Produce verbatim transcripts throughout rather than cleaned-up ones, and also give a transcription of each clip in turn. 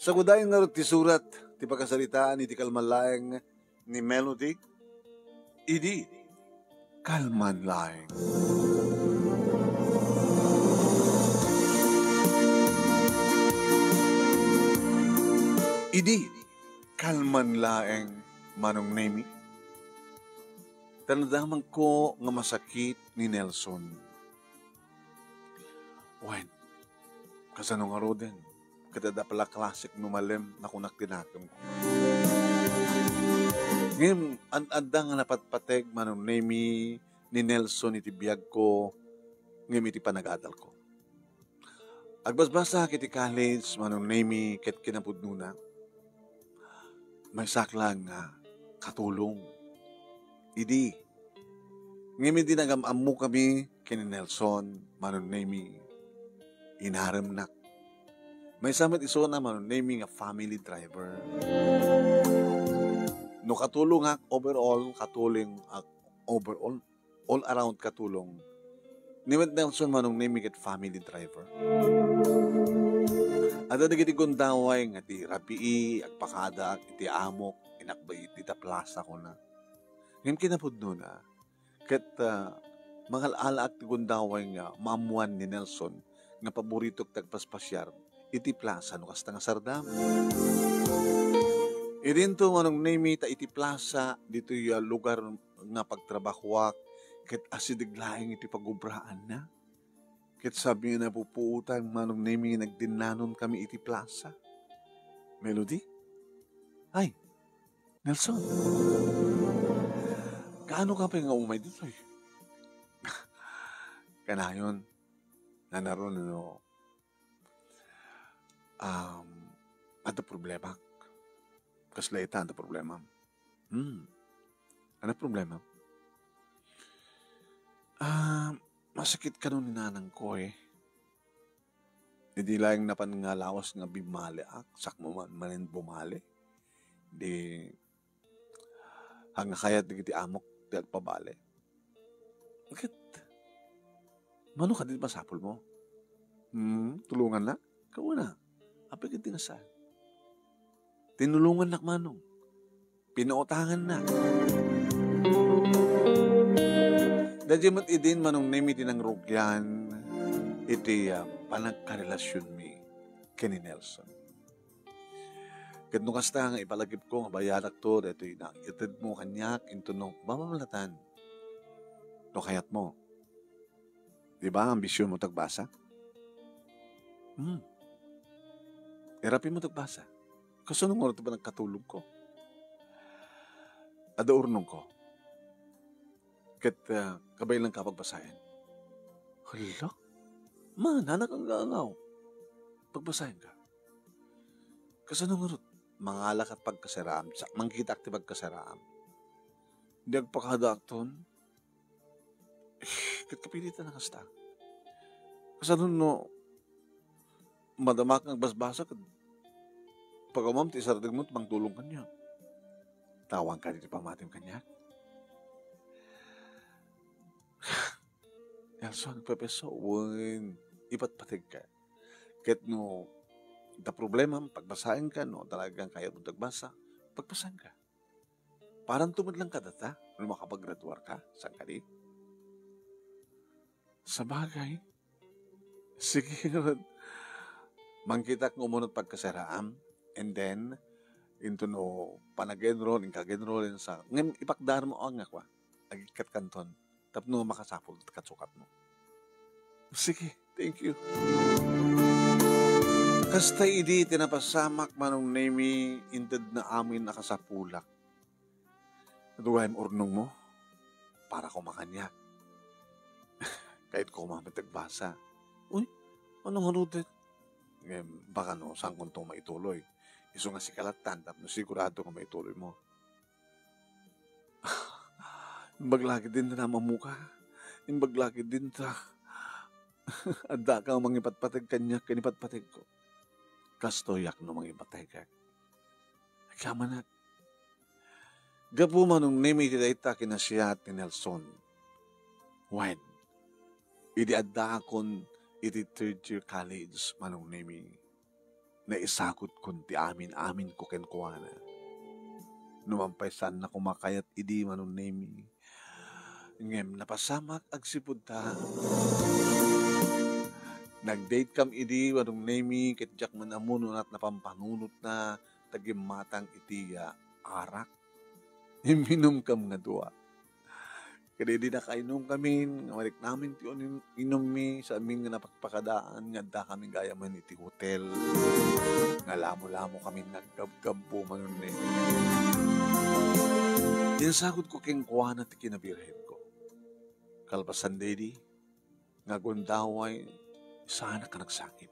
Sagudayen ngarud ti surat ti pakasaritaan iti kalman laeng ni Melody, idi kalman laeng. Idi kalman laeng, Manong Nemi, ta nadamagko nga masakit ni Nelson. Wen, kasano ngaruden? Ket adda pay la klasik no malem, nakunak ti nakemko. Ngem, an-adda nga napatpateg, Manong Nemi, ni Nelson iti biagko, ngem iti panagadalko. Agbasbasaak iti college, Manong Nemi, ket kinapudnona, maysaak laeng nga katulong. Idi, ngem idi nagam-ammokami ken ni Nelson, Manong Nemi, inaremnak. Maysa met isuna, Manong Nemi, nga family driver. No katulongak overall, katulongak overall, all around katulong. Ni met Nelson, Manong Nemi, ket family driver. Adda dagiti gundaway nga ti rabii, agpakadak iti amok, inakbay iti plaza, kuna. Ngem kinapudnona, ket, ah, mangal-alaak ti gundaway nga maammoan ni Nelson nga paboritok ti agpaspasiar iti plaza no kasta nga sardam. Idinto, Manong Nemi, ta iti plaza, ditoy, ah, lugar nga pagtrabahoak, ket asideg laeng iti pagubraanna. Ket sabi nga napupuotan, Manong Nemi, nagdinnanon kami iti plaza. Melody? Ay, Nelson, kaano ka pay nga umay ditoy? Kanayon, nanaro no, um, adda problema. Kasla ita, adda problema. Hmm. Ano problema? Ah, masakit kano ni nanang ko eh. Idi laeng napan nga lawas nga bimaliak, sakmo man manen bumali. Di, ang nakayat dagiti amok, di agpabali. Ket, mano kadi masapul mo? Hmm, tulungan na? Kauna, apay ket di nga saan. Tinulungan nak manong. Pinuotangan na. Daydi met idin Manong Nemi ti nangrugian iti, ah, panagkarelasionmi ken ni Nelson. Ket no kasta nga ipalagipko nga bayadak to, daytoy na itedmo kaniak, intono, baba malatan. No kayatmo. Di ba, ambisyon mo tagbasa? Hmm. Irapi mo tagbasa. Kasano nga ti panagkatulog ko? Ada urnong ko. Ket, ah, kabaelan ka pagbasayan. Hala? Man, anak ang gaangaw. Pagbasayan ka. Kasano nga rot? Mangala kat pagkasaraam. Sa, mangkitak ti pagkasaraam. Di agpakada akton. Ket kapilitan na kasta. Kasano no madamak nga agbasbasa ket pag-amam ti isardegmo ti mangtulong kaniak. Tawan ka ditoy pamatim kaniak. Nelson, pepeso, wen, ipatpateg ka. Ket no, da problema, pagbasaen ka, no, talagang kaya mo tagbasa, pagbasaen ka. Parang tumad lang kadata, no makapagraduar ka, saan kadi? Sabagay. Sige, ngarud. Mangkitak nga umunot pagkasaraam, and then, into no, panag-enroll, inkag-enroll, sa, ngem ipakdar mo, ang nga kwa, agikkat kanton, tapno makasapul, katsukatmo. Sige, thank you. Kasta idi ti napasamak, Manong Nemi, inted na amin a kasapulak. Duayem urnong mo, para ko makaniak. Kayat ko met agbasa. Uy, ano nga rudet? Ngem, baka no, saan ko to maituloy? Isu nga sikalattan, tapno sigurado nga maituloy mo. Imbag lagi din ta namamuka. Imbag lagi din ta. Adda ka mangipatpateg kaniak, ken ipatpateg ko. Kastoyak no mangipategek. Agyamanak. Gapu Manong Nemi ti dayta kinasiat ni Nelson. Wen, idi addaakon iti third year college, Manong Nemi, Naisagutkon ti amin-aminko kenkuana. Numan pay saannak a makayat idi, Manong Nemi. Ngem napasamak agsipud ta nag-date kam idi, Manong Nemi, ket diak man ammo no napampanunotna ta gimmatang iti, ah, arak. Imminum kam nga dua. Ket idi nakainum kamin, nga mariknamin ti unim-, inummi, sa amin nga napakpakadaan, nga adda kami gayam iti hotel. Nga lamo-lamo kami naggabgabbo, Manong Nemi. Insaguko kenkuana ti kinabirhenko. Kalpasan daydi, nga agundaway, saanak a nagsakit.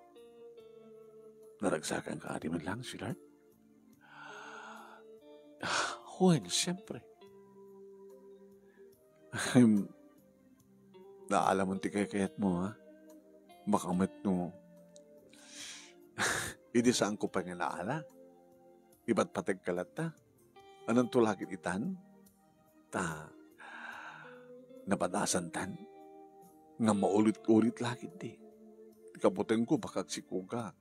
Naragsakanka adi man lang, sweetheart? Ah, wen, siyempre. Ahem, naalamon ti kaykayatmo, ha? Baka met no, idi saanko pay nga naala, ipatpategka latta. Ananto la ket itan? Ta napadasantan nga maulit-ulit la ketdi. Ti kaputengko, baka agsikogak.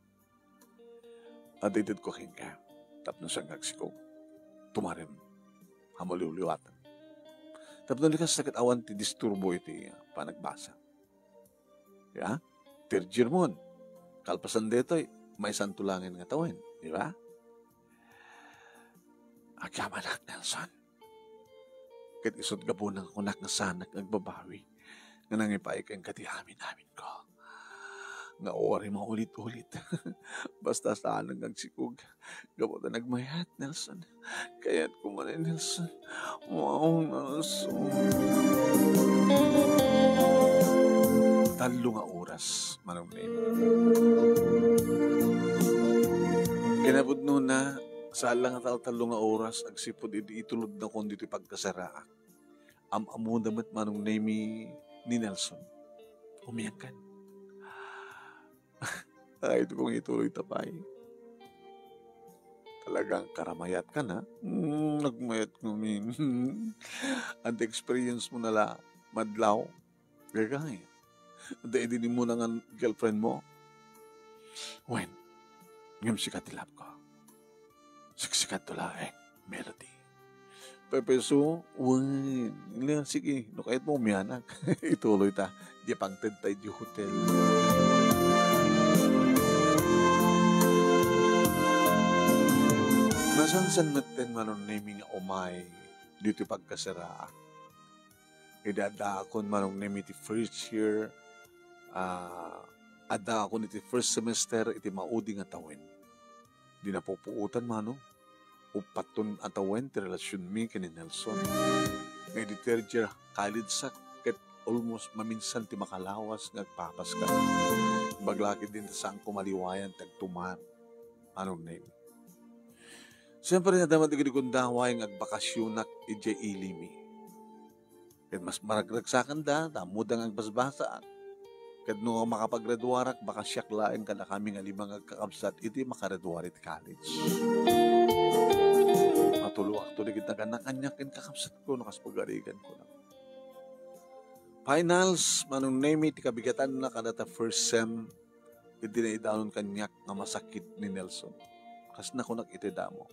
Adda itedko kenka tapno saan nga agsikog. Tumarem a maliwliwatan. Tapno di kasta ket awan ti disturbo iti panagbasa. Ya? Third year mon. Kalpasan daytoy, maysanto laengen nga tawen, di ba? Agyamanak, Nelson. Ket isut' gapuna nga kunak nga saanak nga agbabawi, nga nangipaay kenka ti amin-aminko. Nga uray maulit-ulit. Basta saanak nga agsikog. Gapu ta nagmayat, Nelson. Kayatko man, Nelson. Wow, Nelson. Tallo nga oras, Manong Nemi. Kinapudnona, saan la nga taltallo nga oras, agsipud idi itulodnakon ditoy pagkasaraak. Am-ammona met, Manong Nemi, ni Nelson. Umiyak kan. Ay, ito kong ituloy ta pay. Talagang karamayat ka na. Hmm, nagmayat ngamin. Ante experience mo na la, madlaw. Gagay. Ante, idi ni mo na nga girlfriend mo. Wen, ngem sika ti love ko. Siksikan to laeng, Melody. Pepeso, wen. Ila, sige, no kayat mo, umianak. Ituloy ta. Di pangted ta iti hotel. Nasansan metten, Manong Nemi, nga umay ditoy pagkasaraak. Idi addaakon, Manong Nemi, iti first year, ah, addaakon iti first semester iti maudi nga tawen. Di napupuotan, Manong. Uppaton a tawen ti relasionmi ken ni Nelson. Nga idi third year college-ak, ket almost maminsan ti makalawas nga agpapaskal. Ibagak la ketdin ta saanko maliwayan ti agtumar, Manong Nemi. Siyempre, nadama dagiti gundaway nga agbakasyonak idiay ilimi. Ket mas maragragsakanda, ta ammoda nga agbasbasaak. Ket no makapagraduarak, baka siak laeng kadakami nga lima nga agkakabsat iti makaraduar iti college. Matuloakto dagiti nagan-, nagan-, kaniak ken kakabsatko no kas pagariganko. Finals, Manong Nemi, ti kabigatanna kadata first sem, iti naidanon kaniak nga masakit ni Nelson. Kas nakunak iti damo.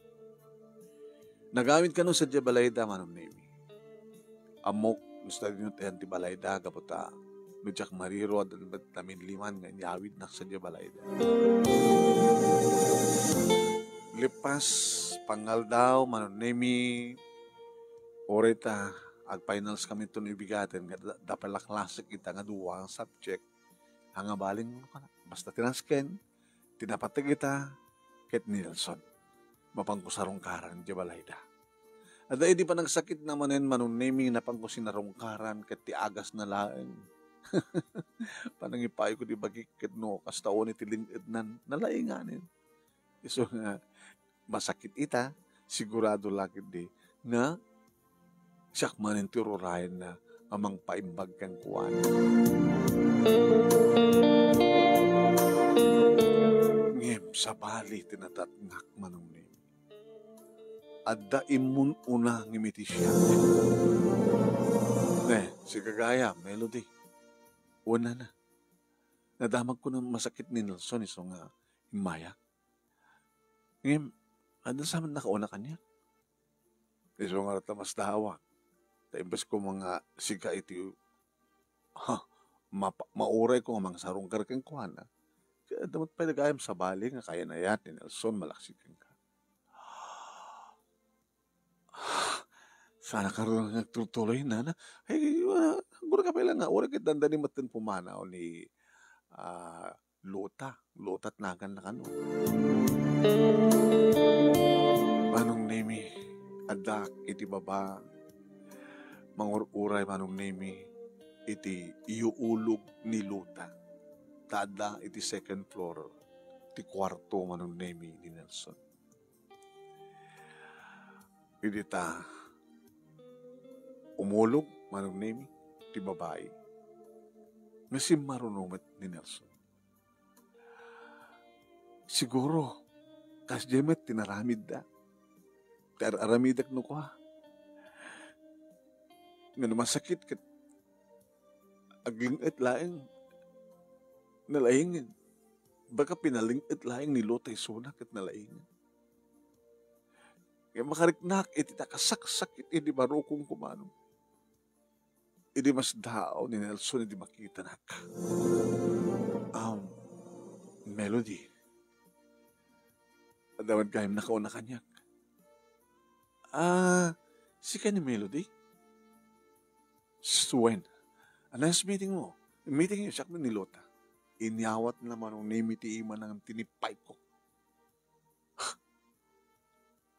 Nagawid kano sadiay balayda, Manong Nemi. Ammok, no sadino ti ayan ti balayda, gapu ta no diak mariro, adda met naminliman nga inyawidnak sadiay balayda. Lipas, pangaldaw, Manong Nemi, uray ta agfinals kami ton ibigaten, nga da-, dapay la klasek ita nga dua nga subject. Ania baling, basta ti nasken, ti napateg ita, ket ni Nelson. Mapanko sarungkaran idiay balayda. Adda idi panagsakitna manen, Manong Nemi, napanko sinarungkaran ket ti agasna laeng. Panangipayko ti bagik ket no kasta unay ti lin-ednan, nalainganen. Isu nga masakit ita, sigurado la ketdi nga siak manen ti ururayenna a mangpaimbag kenkuana. Ngem sabali ti nadatngak, Manong Nemi. Adda immun-una ngem iti siak. Ne, sika gayam, Melody. Unana. Nadamagko nga masakit ni Nelson isu nga immayak. Ngem, adda sa met nakauna kaniak. Isu ngarud ta masdaawak. Ta imbes ko nga sika iti, ha, mapa-, mauray ko nga mangsarungkar kenkuana. Kaya adda met pay gayam sabali nga kayan-ayat ni Nelson malaksid kenka. Sana karon nga agtultuloy, nana. Ay, ah, gura ka pay lang nga, uray ket dandani metten pumanaw ni, ah, Lota. Lota't naganna kano. Manong Nemi, addaak iti baba. Mangur-uray, Manong Nemi, iti iuulog ni Lota. Ta adda iti second floor ti kuarto, Manong Nemi, ni Nelson. Idi ta umulog, Manong Nemi, ti babai, nga simmaruno met ni Nelson. Siguro, kasdiay met ti naramidda. Ti ar-aramidek no kua. Nga no masakit ket agling-et laeng, nalaingen. Baka pinaling-et laeng ni Lota isuna ket nalaingen. Nga makariknak iti nakasaksakit iti barukong kumano. Idi masdaaw ni Nelson idi makitanak. Um, Melody. Adda met gayam nakauna kaniak. Ah, sika ni Melody? Swen. A nice meeting mo. Meeting you, siak ni Lota. Inyawat na Manong Nemi ti ima nga tinipay ko.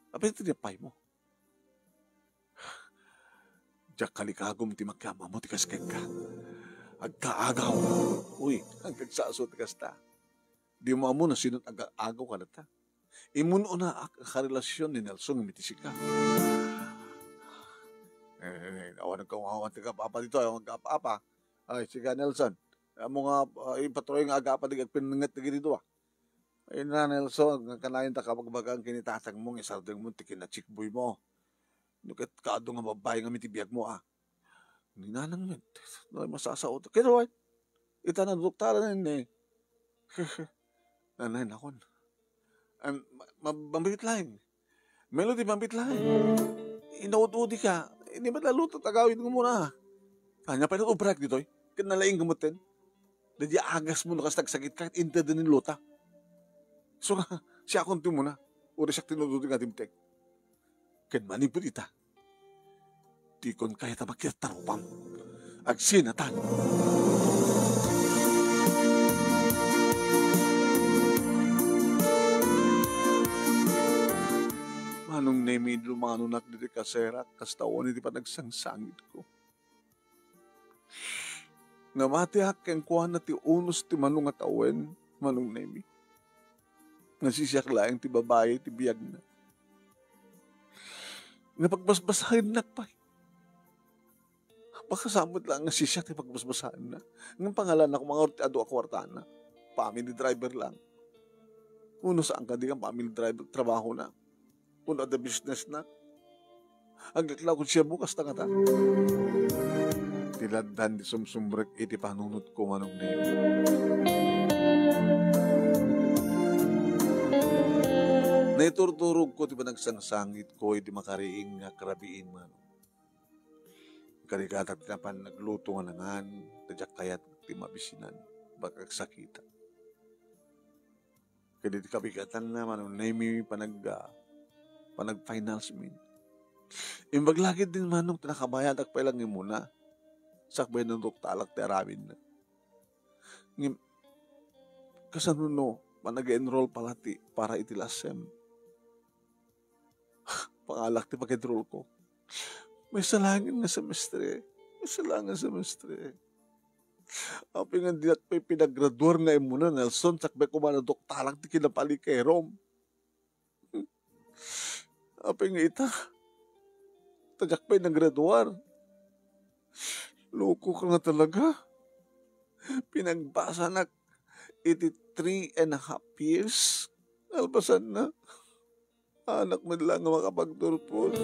Apay ti tinipay mo? Diak kalikagum ti makiam-ammo ti kas kenka. Agkaagaw. Uy, agkagsaso ti kasta. Di mo ammo no sino't aga-agaw kadata. Imun-unaak a karelasion ni Nelson ngem iti sika. Eh, awan nagkawawan ti kapaapa dito, awan nagkapaapa. Ay, sika Nelson. Amo nga, ah, ipatuloy nga aga pa di agpinnenget dagiti dua. Ay na, Nelson, nga kanayon ta kabagbagaan ken ni tatangmo nga isardengmo ti kinachikboymo. No ket kaadu nga babbai ngem iti biagmo, a. Ni nanang met, no, masasao. Ket, ita, naduktalan ni. Nanay, nakon. Am, ma-, ma-, mabit laeng. Melody, mabit laeng. Inaud-udi ka. Ini met la Lota ti agawidmo na. Ania pay no ubraek ditoy? Ket nalaing ka metten. Daydi agasmo no kas nagsakit ka, inted ni Lota. So nga, siakon ti umuna. Uray siak ti inud-udi nga dimtek. Ken manipud ita, dikon kayat a makitarupam. Agsinatan. Manong Nemi, lumanonak ditoy kaserak, kasta wen iti panagsangsangitko. Namatiak kenkuana ti unos ti mano nga tawen, Manong Nemi. Nga sisiak laeng ti babai ti biagna. Nga pagbasbasaennak pay. Baka sa met laeng nga sisiak ti pagbasbasaenna. Ngem pangalannak mangarud ti adu a kuartana. Family driver lang. Uno saan kadi nga family driver trabahona. Uno adda business na. Aglaklaw kod siya bukas ta kata. Ti laddan ti sumsumrek iti panunotko, Manong Nemi. Naiturturogko ti panagsangsangitko iti makariing nga karabiin, Manong. Karigatak ti napan nagluto nga nangan, ta diak kayat ti mabisinan, baka agsakitak. Ket iti kabigatanna, Manong Nemi, panag-, ah, panag-finals mi. Imbag la ketdin, Manong, ta nakabayadak pay lang imuna. Sakbay naduktalak ti aramidna. Ngem, kasano no, panag-enroll pala ti, para iti lasem? Pangalak ti pag-enroll ko. Maysa laeng nga semestre. Maysa laeng nga semestre. Apay nga dinak pay pinagraduar nga imuna, Nelson, sakbay koma naduktalak ti kinapalikerom. Apay nga ita, ta diak pay nagraduar. Loko ka nga talaga. Pinagbasanak iti three and a half years. Nalpasanna. Anak met laeng nga makapagturpos.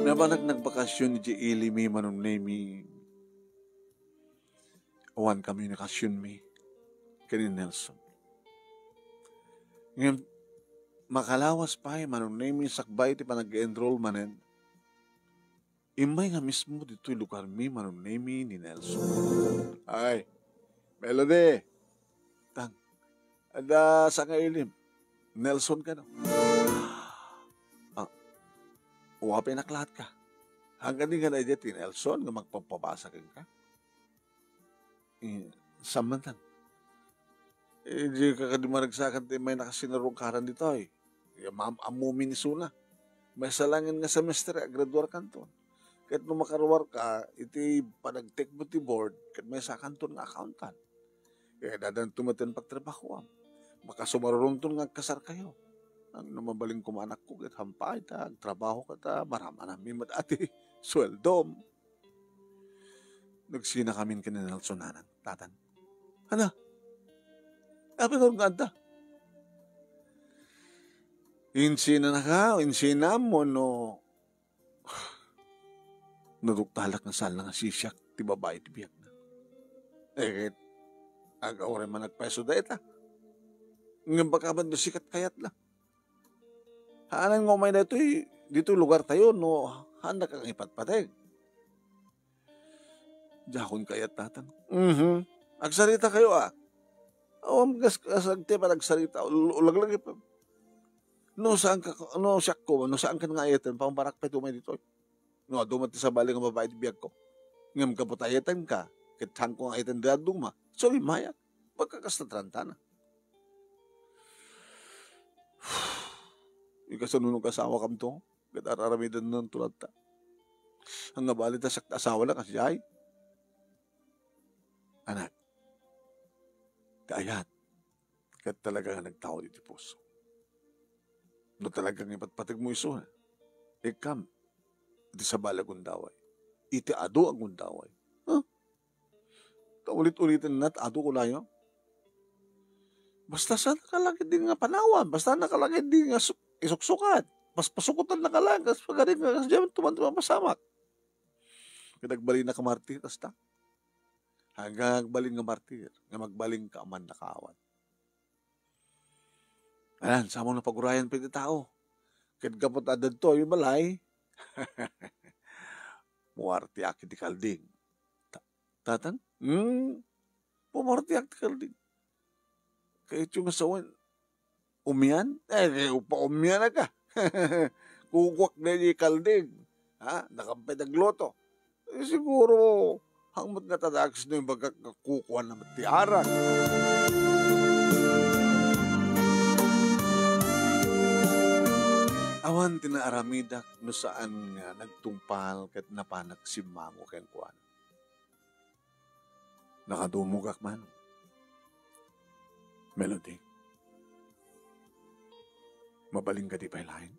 Napanak nagbakasyon idiay ili mi, Manong Nemi. Awan komunikasyonmi. ken ni Nelson. Ngem makalawas pay, Manong Nemy, sakbay ti panag-enroll manen, immay nga mismo ditoy lugarmi, Manong Nemy, ni Nelson. Ay, Melody, tang, adda sangailim, Nelson kano? Ah, wa pay naklaat ka. Hanggan di nga na ti Nelson nga magpapabasa kenka? Eh, saan man tan? Eh, di ka kadi maragsakan ti may nakasinarungkaran ditoy. Ya, maam-ammomi ni Suna. Maysa laengen nga semestre, agraduar kanton. Ket no makaruar ka, iti panagtekmo ti board, ket maysa kanton nga accountant. Ket addan tumaten pagtrabahoam. Makasumaruronton nga agkasar kayo. Ang no mabalin kumanakko, ket hampay ta, agtrabaho ka ta, maramanami met ati sueldom. Nagsina kamin ken ni Nelson, nanang, tatan. Hala, apay nga adda? Insinanaka, insinam, wenno naduktalak nga saan la nga sisiak ti babai ti biagna? Eh, ket, ag-awray man agpayso dayta. Ngem baka man no sikat kayat la. Haanan nga umay daytoy, ditoy lugar tayo, no, haannak nga ipatpateg. Diakon kayat, tatang. Mhm. Agsarita kayo, a. Awan kas, kas, agtepan agsarita, ul-, ulaglagi pa. No, saan ka, no, siak ko, no, saan ka nga ayatan, pambarak pa ito may ditoy. No, adu met ti sabali nga babai ti biag ko. Ngem gapu ta ayatan ka, ket saan ko nga ayatan di aduma. So, mayat. Pagkakasta trantana. Ikasano no kasawakam to? Ket ar-aramidenna to latta. Ang nga bali ta siak ti asawana, kasdiay. Anak, kaayat, ket talaga nga nagtaud iti puso. No talaga nga ipatpateg mo isu, ikkam, iti sabali a gundaway. Iti adu a gundaway. Huh? Ta ulit-uliten na, adu ko layo. Basta saan ka lagi di nga panawan, basta na ka lagi di nga su-, isuksukat. Pas pasukotan na ka lang, kas pagaring ka, kas diyan tuman tuman pasamak. Ket agbalin na ka martir, kasta. Hanggang agbalin nga martir, nga magbalin ka man nakawan. Ayan, samo na pagurayan pa iti tao. Ket gapu ta adda ditoy balay, muartiak iti kalding. Ta-, tatan? Hmm, pumortiak ti kalding. Kayatyo nga sawen, umian? Eh, di, upa umian ka. Kukuak na di kalding. Ha? Nakampay nagluto. Eh, siguro, hangmut nga tadakis no ibagak nga kukuan na met ti arak. Awan ti naaramidak no saan nga nagtungpal ket napanak simmango kenkuana. Nakadumogak man. Melody, mabalin ka di pay laeng?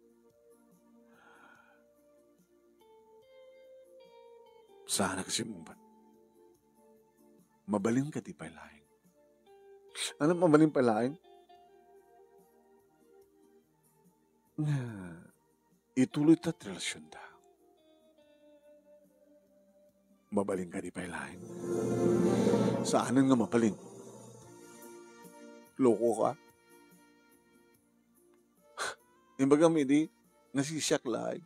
Saan a kasi mungbat? Mabalin ka di pay laeng? Ano mabalin pay laeng? Nga, ituloy ta ti relasionda. Mabalin ka di pay laeng? Saanen nga mabalin? Loko ka? Imbagam idi, nasisiak laeng.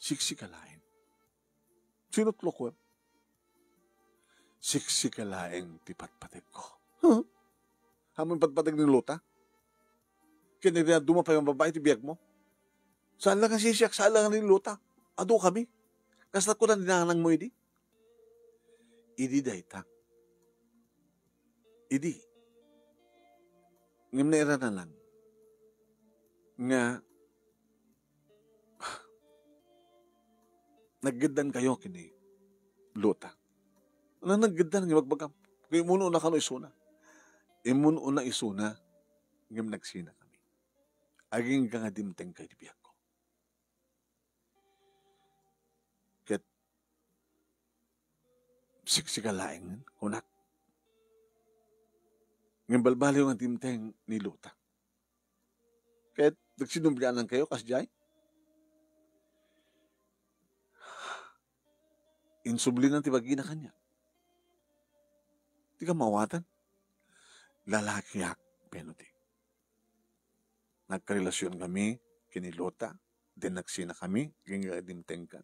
Siksi ka laeng. Sino ti loko? Siksi ka laeng ti patpategko. Huh? Ammom patpateg ni Lota? Ken ni Rina, duma pay nga babai ti biag mo? Saan lang nga sisiak, saan lang nga ni Lota. Adu kami. Kasta ko lang dinanang mo idi. Idi dayta. Idi. Ngem nairana lang nga naggeddan kayo ken ni Lota. Ano naggeddan nga ibagbagam? Kay imuno na kano isuna. Imuno na isuna, ngem nagsina kami. Agingga nga dimteng kay di biagko. Ket siksika laeng, kunak. Ngem balbaliw nga dimteng ni Lota. Ket nagsinumpianan kayo, kasdiay? Insublinan ti bagina kaniak. Di ka maawatan. Lalakiak, Benedict. Nagkarelasionkami ken ni Lota, then nagsinakami, agingga dimtengka.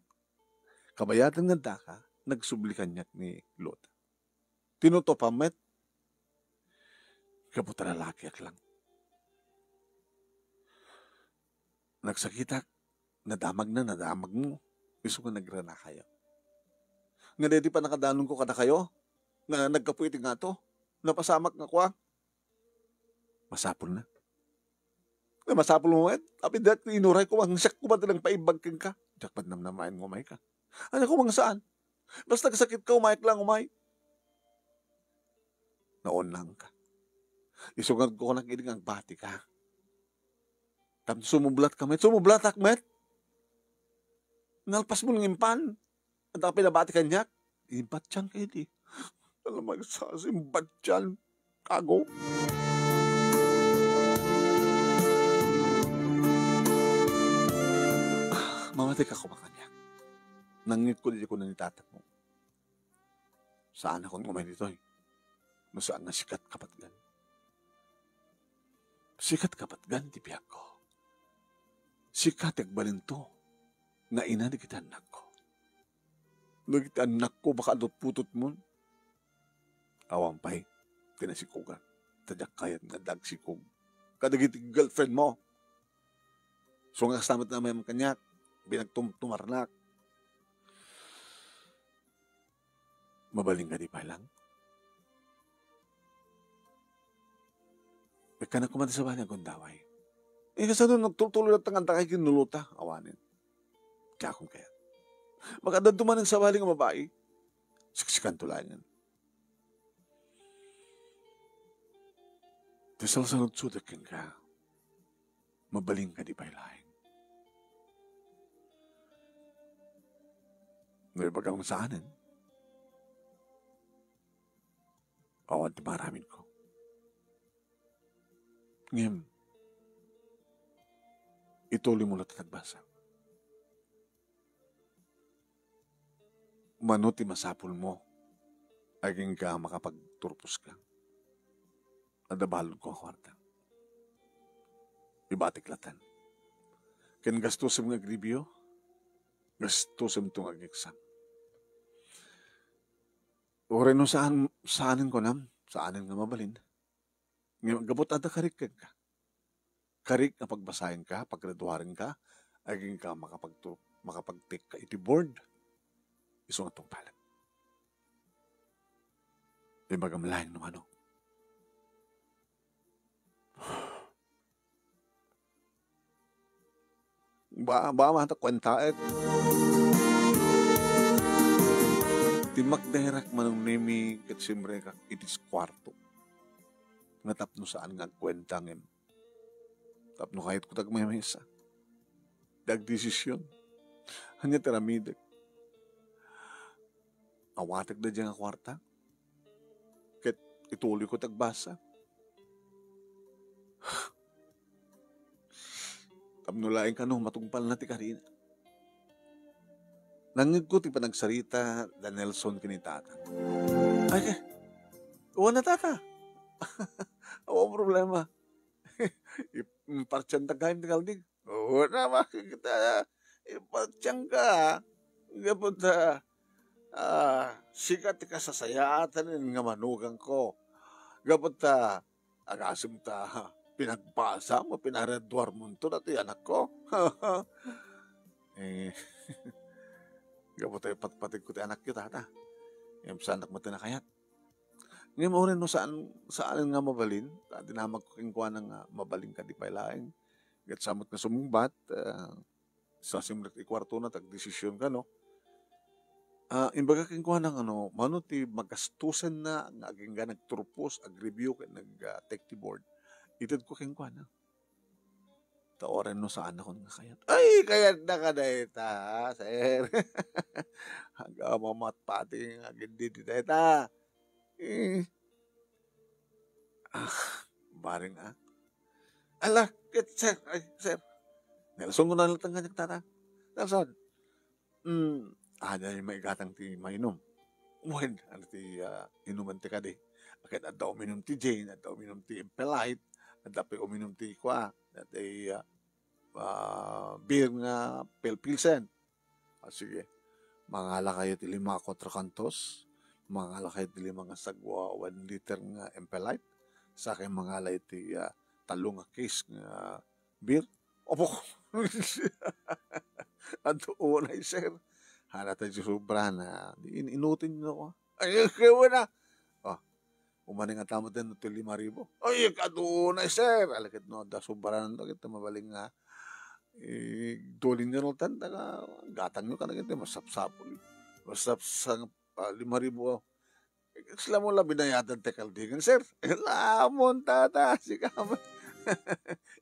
Kabayatan nga addaka, nagsubli kaniak ni Lota. Tinutopa met, gapu ta lalakiak lang. Nagsakitak, nadamagna, nadamagmo, isu nga nagranakayo. Nga daydi pannakadanonko kadakayo, nga naggapu iti ngato, napasamak nga kua, masapulna. Nga masapulmo met, apay diak inurayko, nga siak koma ti nangpaimbag kenka. Diak met namnamaen nga umayka. Ania koma nga saan? Basta agsakitka, umayak lang, umay. Naunangka. Isu nga kunak idi nga agbatika. Tapno sumublatka met, sumublatak met. Nalpasmo nga impan. Adda pay nabati kaniak. Imbatianka idi. Alam, magsasimbatian. Kago. Mamatay ka koma kaniak. Nangngegko idi kuna ni tatangmo. Saanakon umay ditoy. No saan nga sika ti kapatgan. Sika ti kapatgan ti biagko. Sika ti agbalinto nga ina dagiti annakko. Dagiti annakko, baka adda putotmon. Awan pay ti nasikogak. Ta diak kayat nga adda agsikog kadagiti girlfriend mo. Isu nga kasta met ti ammom kaniak, pinagtumtumarnak. Mabalin kadi pay lang? Ikkanak koma ti sabali nga agundaway. Eh, kasano nagtultuloy latta nga adda kay kinulota? Awanen. Diakon kayat. Makadadto manen sabali nga babai. Siksikanto laengen. Ti salsaludsodek kenka, mabalin kadi pay laeng? No ibagam saanen, awan ti maaramidko. Ngem, ituloymo latta ti agbasa. Mano ti masapulmo agingga makapagturposka? Adda baludko a kuarta. Ibatik latta. Ken gastosem nga agribio, gastosemto nga ageksam. Uray no saan, saanen kunam, saanen nga mabalin. Ngem gapu ta adda karik kenka. Karik nga pagbasaenka, paggraduarenka, agingga makapagtu-, makapagtekka iti board. Isu nga tungpalek. Ibagam laeng no mano. Ba, ba, mata kuentaek. Timmakderak manong Nemi ket simrekak iti kuarto. Nga tapno saan nga agkuenta ngem tapno kayatko ti agmaymaysa. Ti agdesision. Ania ti aramidek? Awatek daydiay nga kuarta. Ket ituloyko ti agbasa. Tapno laeng kano matungpalna ti karina. Nangngegko ti panagsarita da Nelson ken ni Tata. Ay, ka-, wen a, Tata. Awan problema. Ip-, impartianta gayam ti kalding. Wen a, makita, impartianka. Gapu ta, ah, sika ti kasasayaatan nga manugangko. Gapu ta, agasem ta, pinagbasam, pinagraduarmonto datoy anakko. Eh, gapu ta ipatpategko ti anakyo, Tata. Ngem saanak met ti nakayat. Ngem uray no saan, saan nga mabalin, ta dinamagko kenkuana nga mabalin kadi pay laeng. Ket sa met nga sumungbat, ah, sa simrek ti kuartona, ti agdesision kano. Ah, imbaga kenkuana nga no, mano ti magastosenna nga agingga nagturpos, agribio, ket nag, ah, take the board. Itedko kenkuana. Ta uray no saannakon nga kayat. Ay, kayatna ka dayta, sir. Aga mamatpati nga agindidi dayta. Eh. Ah, bareng, ah. Ala, ket, sir. Ay, sir. Nelson, kuna latta nga nagtata. Nelson, mm, ania ti maigatang ti mainum? Wen, ania ti, ah, inuman ti kadi? Ket adda uminum ti gin, adda uminum ti Impelite, adda pay uminum ti kua, ti, ah, ah, beer nga Pil-, Pilsen. Ah, sige. Mangalakayo ti lima a Cuatro Cantos, mangalakayo ti lima nga sagwa one liter nga Impelite, saka mangalakayo ti, ah, tallo nga case nga beer. Opo. Adda unay, sir. Hala, ta sobra na. Di in-, inutin nyo ko. Ay, kaya na. Oh, umaning nga tama din, ti lima ribu. Ay, adda unay, sir. Ala ket no, adda sobra na to, ket mabaling nga, eh, dulin nyo tan, taga, gatang nyo ka na, ket masapsapul. Masapsang, ah, lima ribu, oh. Sila mo la binayadan ti kaldingan, sir. Lamon, tata, sika man.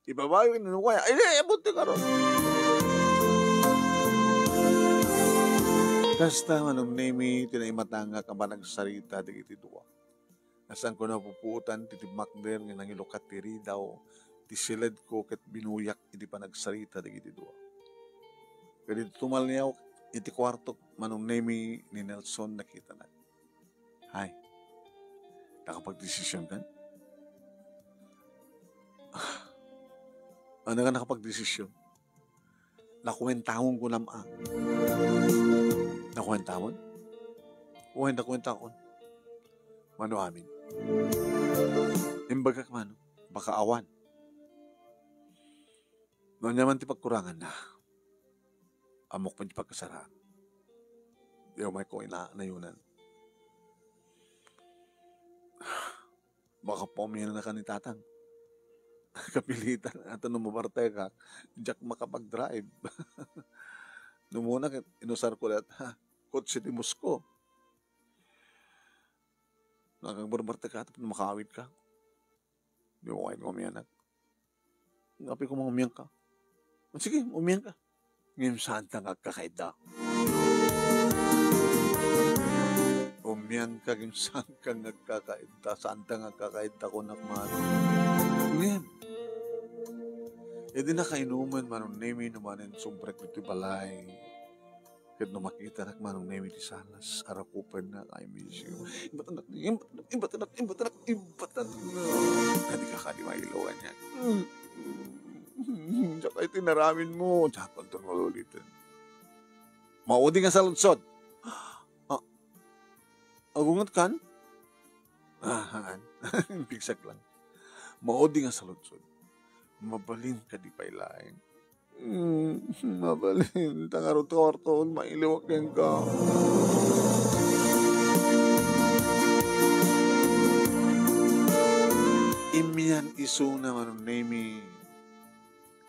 Ibabawi ni nukaya. Ay, ay, abot ti karon. Kasta, Manong Nemi, ti naimatangak a panagsarita dagiti dua. Nasanko napupuotan ti timmakder nga nangilukat ti ridaw, ti siledko ket binuyak iti panagsarita dagiti dua. Ket idi tumaliawak iti kuartok, Manong Nemi, ni Nelson nakitanak. Hay, nakapagdesisyon kan? Ano nga nakapagdesisyon? Nakuentaon ko nam a. Nakuentaon? Uy, nakuentaon. Mano amin. Imbagak mano, baka awan. No, ania man ti pagkurangan na. Amok man ti pagkasaraan. Di umay ko ina-, nayunan. Baka paumian na ka ni tatang. Kapilitan, ato no mabartekak, diak makapag-drive. No muna, ket inusar ko lahat, ha? Kotse ti Moscow. Nakagbarbartekak, tapno makaawid ka. Di ko kayo umianak. Apay ko man umian ka. Sige, umian ka. Ngem saan ta nga agkakaidda? Umian ka, ngem saan ka nga agkakaidda? Saan ta nga agkakaidda, kunak man. Ngem, idi nakainuman, Manong Nemi, no manen sumprek ditoy balay. Ket no makitanak, Manong Nemi, ti salas, arakupennak, I miss you. Imbatanak, imbatanak, imbatanak, imbatanak, imbatanak. Kadi ka, kadi mailaw kaniak. Diak iti naramin mo. Diak unton mauliten. Maudi nga saludsod. Ah, agunget kan? Ah, haan. Pigsak lang. Maudi nga saludsod. Mabalin kadi pay laeng? Hmm, mabalin. Ta ngarud, Torton, mailiwak kenka. Immian isuna, Manong Nemi.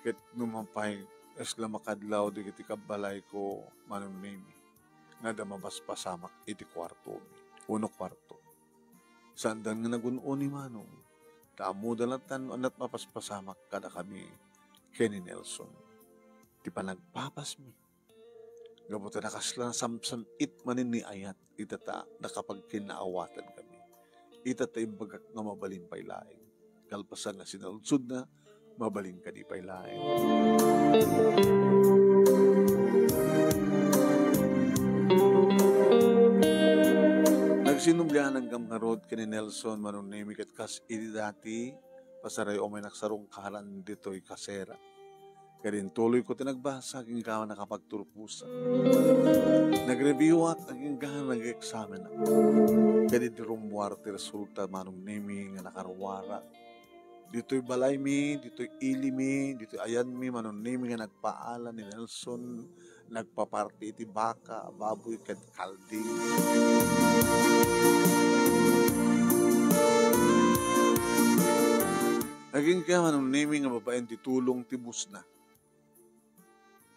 Ket no mapay, isla makadlaw dagiti kabbalayko, Manong Nemi, nga adda mapaspasamak iti kuartomi, wenno kuarto. Saandan nga nagun-oni, Manong. Ta ammoda latta no ania't mapaspasamak kadakami ken ni Nelson. Ti panagpapasmi. Gapu ta nakasla, samsam-it manen ni ayat, ita ta nakapagkinnaawatan kami. Ita ta imbagak nga mabalin pay laeng. Kalpasan nga sinaludsodna, mabalin kadi pay laeng. Nagsinublianan kam ngarud ken ni Nelson, Manong Nemi, ket kas idi dati, pasaray umay nagsarungkaran ditoy kasera. Ket intuloyko ti nagbasa, agingga nakapagturposak. Nagreviewak, agingga nag-eksamenak. Ket idi rummuar ti resulta, Manong Nemi, nga nakaruarak. Ditoy balaymi, ditoy ilimi, ditoy ayanmi, Manong Nemi, nga nagpaala ni Nelson, nagpaparti iti baka, baboy, ken kalding. Agingga, Manong Nemi, nga babaen ti tulong ti bossna.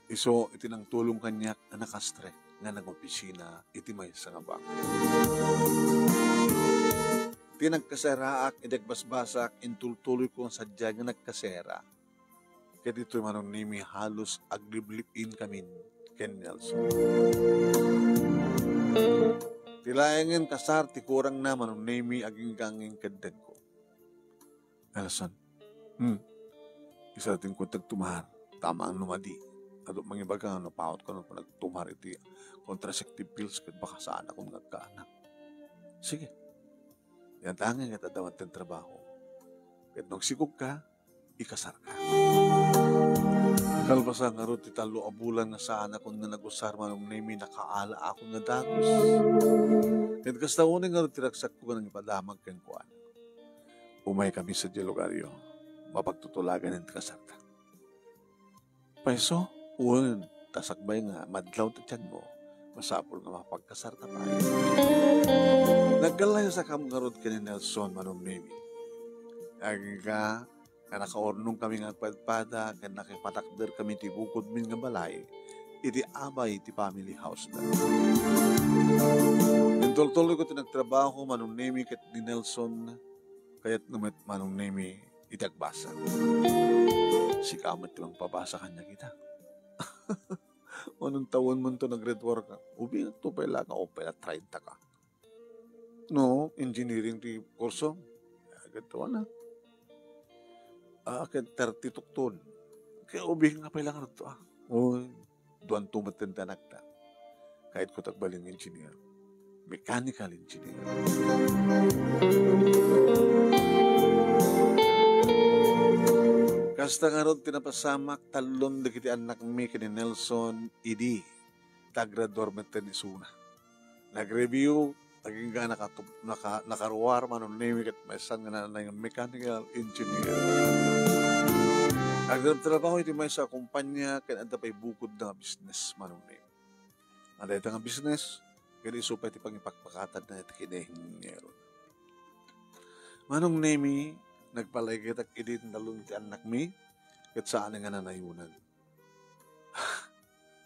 Isu iti nangtulong kaniak a nakastre nga nangopisina iti maysa nga bangko. Ti nagkaseraak, idi agbasbasak, intultuloyko nga sadiay nga nagkasera. Ket ditoy, Manong Nemi, halos agliblib-in kamin ken Nelson. Ti laengen kasar ti kurangna, Manong Nemi, agingga nga inkeddengko. Nelson. Hmm. Isa ti kuntag tumar. Tama no madi. Adu mangibaga nga napawat ko no panagtumar iti contraceptive pills ket baka saan ako nga agkaanak. Sige. Yan tanging ket adda met ti trabaho. Ket no agsikogka, ikasarka. Kalpasan ngarud ti tallo a bulan nga saanakon nga nagusar, Manong Nemi, nakaala akon nga dagus. Ket kasta unay ngarud ti ragsakko nga nangipadamag kenkuana. Umaykami sadiay lugaryo. Mapagtutulagan ti kasarta. Payso, wen, ta sakbay nga madlaw ti tianmo, masapul nga mapagkasarta pay. Nagkallaysakam ngarud ken ni Nelson, Manong Nemi. Agingga nga nakaurnongkami nga agpadpada ken nakipatakderkami ti bukodmi nga balay iti abay ti family house-da. Intultuloyko ti nagtrabaho, Manong Nemi, ket ni Nelson, kayatna met, Manong Nemi, iti agbasa. Sika met ti mangpabasa kaniak ita. Manong tawenmo naggraduarka? Ubingto pay la nga, o pay la treinta ka. No, engineering ti kurso. Agad to na. Ah, ket thirty tukton. Kaya ubing nga pay la ngarud to, ah. Uy, duanto met ti anakta. Kayatko ti agbalin engineer. Mechanical engineer. Kasta ngarud ti napasamak, tallon dagiti annakmi ken ni Nelson idi ta aggraduar metten isuna. Nag-review, agingga nakatup-, naka-, nakaruar, Manong Nemi, ket maysa nga nanay nga mechanical engineer. Agtrabaho iti maysa a kumpanya ken adda pay bukodda nga business, Manong Nemi. Adda ita nga business, ket isu pay ti pangipakpakatanna iti kinaingenieron. Manong Nemi, nagpalagipek idi tallon ti annakmi, ket saan nga nanayonan.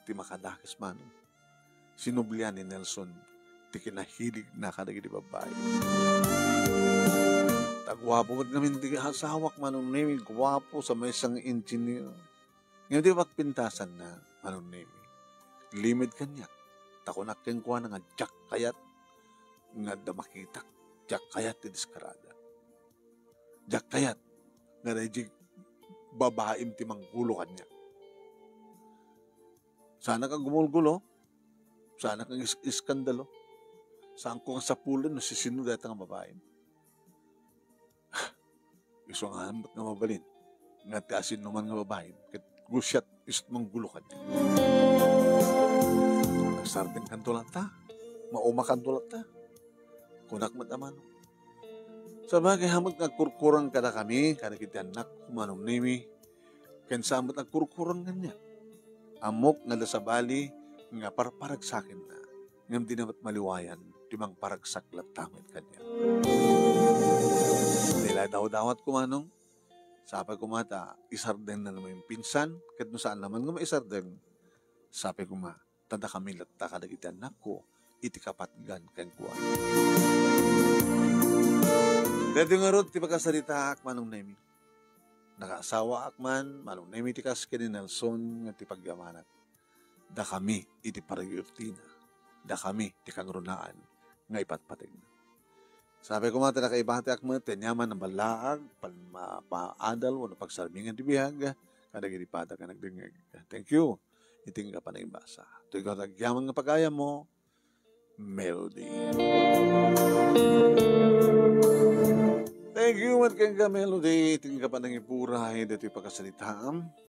Ti makadakes, Manong, sinublian ni Nelson ti kinahiligna kadagiti babbai. Ta guapo met ngamin ti asawak, Manong Nemi, guapo sa maysa nga engineer. Ngem ti pagpintasanna, Manong Nemi, limed kaniak. Ta kunak kenkuana nga diak kayat nga adda makitak. Diak kayat ti deskarada. Diak kayat nga daydi babaim ti manggulo kaniak. Saanak a gumulgulo, saanak a is-, iskandalo. Saanko nga sapulen no sisino dayta nga babaim. Isu nga met nga mabalin nga ti asinoman nga babaim ket gusiat isu't manggulo kaniak. Agsardengkanto latta, maumakanto latta. Kunak met a, Manong, sabagay, hamet nga agkurkureng kadakami, kadagiti annakko, Manong Nemi, ken saan met agkurkureng kaniak. Ammok nga adda sabali nga parparagsakenna, ngem dina met maliwayan ti mangparagsak latta met kaniak. Dayta la dawdawatko, Manong. Sapay koma ta isardengna no maipinsan, ket no saan la man nga maisardeng, sapay koma ta dakami latta kadagiti annakko iti kapatgan kenkuana. Daytoy ngarud ti pakasaritaak, Manong Nemi. Nakaasawaak man, Manong Nemi, ti kas ken ni Nelson nga ti pagyamanak. Dakami iti paragirtina. Dakami ti kangrunaan nga ipatpategna. Sapay koma ta nakaibatiak met ti aniaman a ballaag, pammapaadal wenno pagsarmingan ti biag kadagiti pada nga nagdengngeg. Thank you. Iti nga panagibasa. Toy agyaman nga pagayammo, Melody. Thank you met kenka, Melody. Iti nga panangipuray ditoy pakasaritaam.